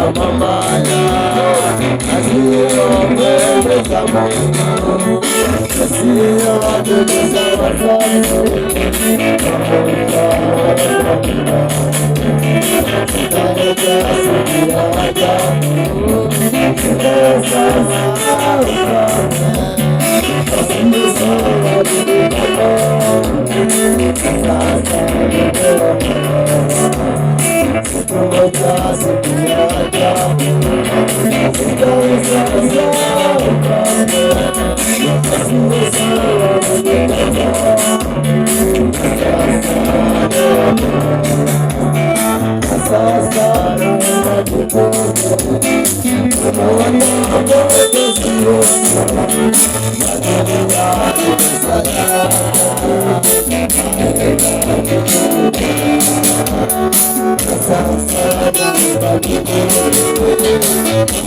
Mabaya yasiyompendeza Mungu, yasiyowapendeza wazazi, pamoja na Nitangoja siku ya ajabu, sitaweza ukame, asiyesawadili Baba, sasa nimeokolewa. Sitangoja siku ya ajabu, sitaweza ukame, asiyesawadili Baba, sasa nimeokolewa. Sasa najikuta naona Mwokozi Yesu, na dunia ni pesa yake. Sasa najikuta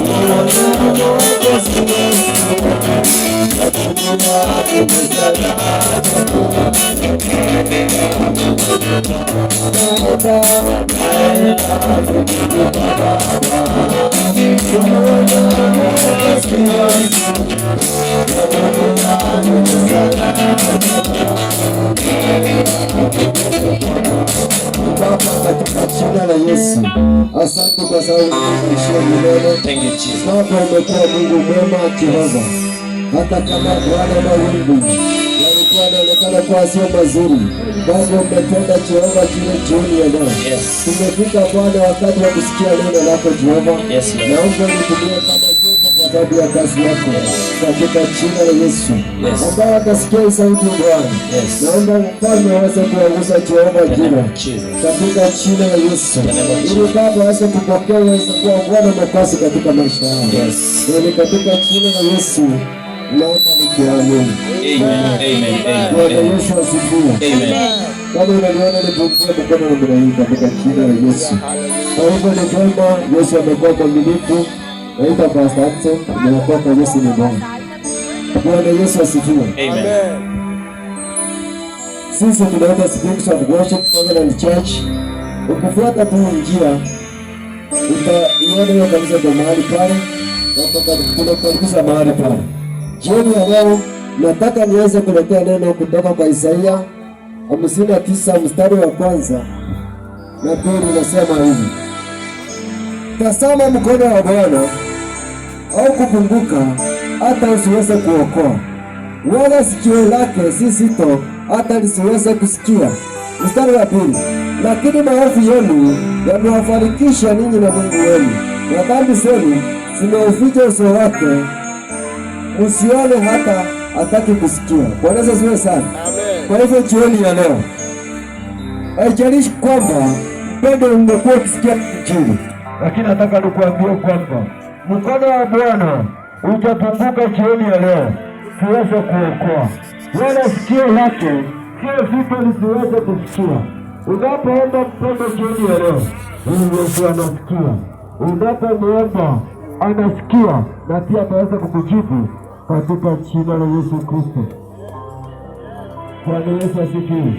naona Mwokozi Yesu, na dunia ni pesa yake. Naenda, naenda kwa Baba, Tumeona Mwokozi Yesu, na dunia ni pesa yake. Baba, katika jina la Yesu, asante kwa sababu umetuishia milele. Thank you, Jesus. Baba, umekuwa Mungu mwema Jehova, hata kama Bwana mawingu yalikuwa yanaonekana kuwa sio mazuri, Baba umetenda Jehova kile jioni ya leo. Tumefika Bwana wakati wa kusikia neno lako Jehova. Yes, Lord. Naomba unitumie kama chombo kwa sababu ya kazi yako katika jina la Yesu. Ambao watasikia hii sauti Bwana, naomba mfalme aweze kuwagusa Jehova In the name jina of Jesus. Katika jina la Yesu, In the name of ili Jesus. Baba aweze kupokea, uweze kuwa Bwana Mwokozi katika maisha yao. Na ni katika jina la Yesu naomba nikiamini. Amen. Amen. Amen. Bwana Amen. Yesu asifiwe. Amen. Kama unaliona nipungue mkono namna hii katika jina la Yesu. Kwa hivyo ni vyema, Yesu amekuwa mwaminifu. Naitwa Pastor Hudson, nimeokoka, Yesu ni Bwana. Bwana Yesu asifiwe. Amen. Sisi tunaita Springs of Worship Covenant Church. Ukifuata tu njia utaiona hiyo kanisa kwa mahali pale, na tunakaribisha mahali pale. Jioni ya leo nataka niweze kuletea neno kutoka kwa Isaia 59 mstari wa kwanza na pili, inasema hivi: Tazama, mkono wa Bwana haukupunguka hata usiweze kuokoa, wala sikio lake si zito hata lisiweze kusikia. Mstari wa pili, lakini maovu yenu yamewafarikisha ninyi na Mungu wenu, na dhambi zenu zimeuficha uso wake, msione hata hataki kusikia. Bwana Yesu asifiwe sana. Kwa hivyo jioni ya leo, haijalishi kwamba mpendo umekuwa ukisikia Injili, lakini nataka nikuambie kwamba mkono wa Bwana utapunguka jioni ya leo siweze kuokoa, wala sikio lake sio zito lisiweze kusikia. Unapoomba mpendo jioni ya leo, huyu Yesu anasikia. Unapomwomba anasikia, na pia ataweza kukujibu katika jina la Yesu Kristo. Bwana Yesu asifiwe.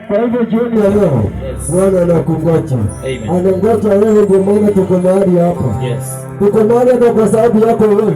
Kwa hivyo jioni ya leo Bwana anakungoja, Amen. anangoja wewe, ndio maana tuko mahali hapa. Yes. Tuko mahali hapa kwa sababu yako wewe.